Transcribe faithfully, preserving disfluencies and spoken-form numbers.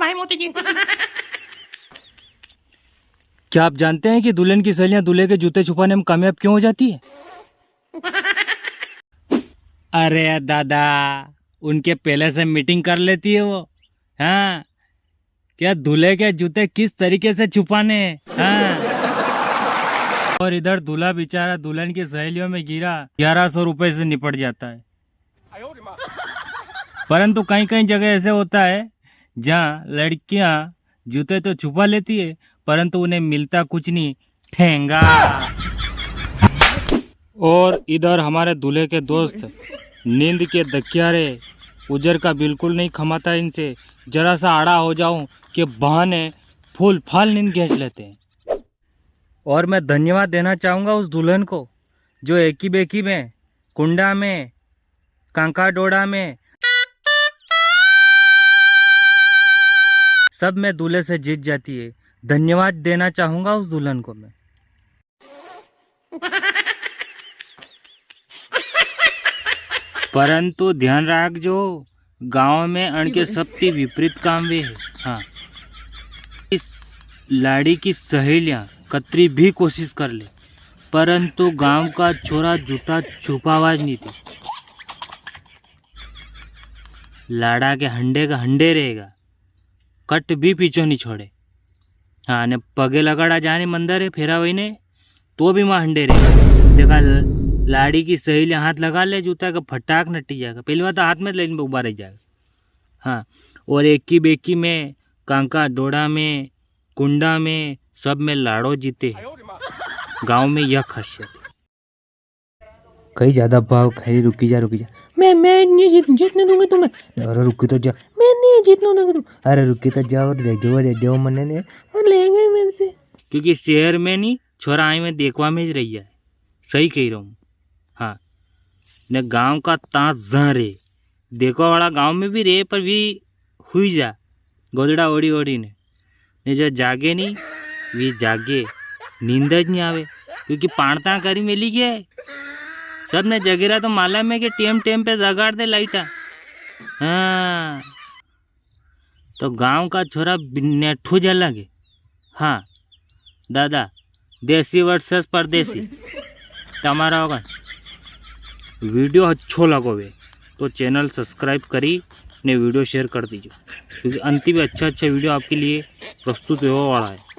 भाई मोती जी। क्या आप जानते हैं कि दुल्हन की सहेलियां दूल्हे के जूते छुपाने में कामयाब क्यों हो जाती है? अरे दादा, उनके पहले से मीटिंग कर लेती है वो। हाँ, क्या दूल्हे के जूते किस तरीके से छुपाने हैं? हाँ। और इधर दूल्हा बेचारा दुल्हन की सहेलियों में गिरा ग्यारह सौ रुपए से निपट जाता है। परंतु कई कई जगह ऐसे होता है जहाँ लड़कियाँ जूते तो छुपा लेती है, परंतु उन्हें मिलता कुछ नहीं, ठेंगा। और इधर हमारे दूल्हे के दोस्त नींद के दकियारे, उजर का बिल्कुल नहीं खमाता इनसे, जरा सा आड़ा हो जाऊं कि बहाने फूल फाल नींद घेंच लेते हैं। और मैं धन्यवाद देना चाहूँगा उस दुल्हन को, जो एकी बेकी में, कुंडा में, कांका डोड़ा में, सब में दूल्हे से जीत जाती है। धन्यवाद देना चाहूँगा उस दुल्हन को मैं। परंतु ध्यान राखजो, गांव में अणके सबती विपरीत काम वे है। हाँ, इस लाड़ी की सहेलियां कतरी भी कोशिश कर ले, परंतु गांव का छोरा जूता छुपावा ज नी दे। लाड़ा के हंडे का हंडे रहेगा, कट भी पीछो नी छोड़े। हाँ, ने पगे लगाड़ा जाने मंदिर है, फेरा वही ने, तो भी मां हंडे रहे। देखा, लाड़ी की सहेली हाथ लगा ले, जूता का फटाक नटी जाएगा। पहली बात तो हाथ में लेने उबा रह जाएगा। हाँ, और एकी बेकी में, कांका डोड़ा में, कुंडा में, सब में लाड़ो जीते है। गांव में यह खासियत है। कई ज्यादा भाव खाई, रुकी जा, रुकी जा। मैं, मैं नहीं जीत, जीतने दूंगा तुम्हें। अरे रुकी तो जा। मैं नहीं जीतने दूंगा तुम। अरे रुकी तो जाओ, दे दो, दे दो मने ने। और ले गए मेरे से। क्योंकि शहर में नी, छोरा आई में देखवा में ही रही है। सही कही रहा हूँ। हाँ, ने गांव का तास जहाँ रे, देखवा वाला गांव में भी रे, पर भी हुई जा, गोदड़ा ओढ़ी ओढ़ी ने। ने जो जागे नी, वी जागे, नींद ज नी आवे, क्योंकि पाणता करी मेली गया है। सब ने जगेरा तो माला में के टेम टेम पे जगाड़ दे लाइटा। हाँ, तो गांव का छोरा बि-, नेठू ज अलग है। हाँ, दादा, देसी वर्सेस परदेसी, तमारा होगा। वीडियो अच्छो लगो वे, तो चैनल सब्सक्राइब करी ने वीडियो शेयर कर दीजिए, क्योंकि अंत भी अच्छा अच्छा वीडियो आपके लिए प्रस्तुत होने वाला है।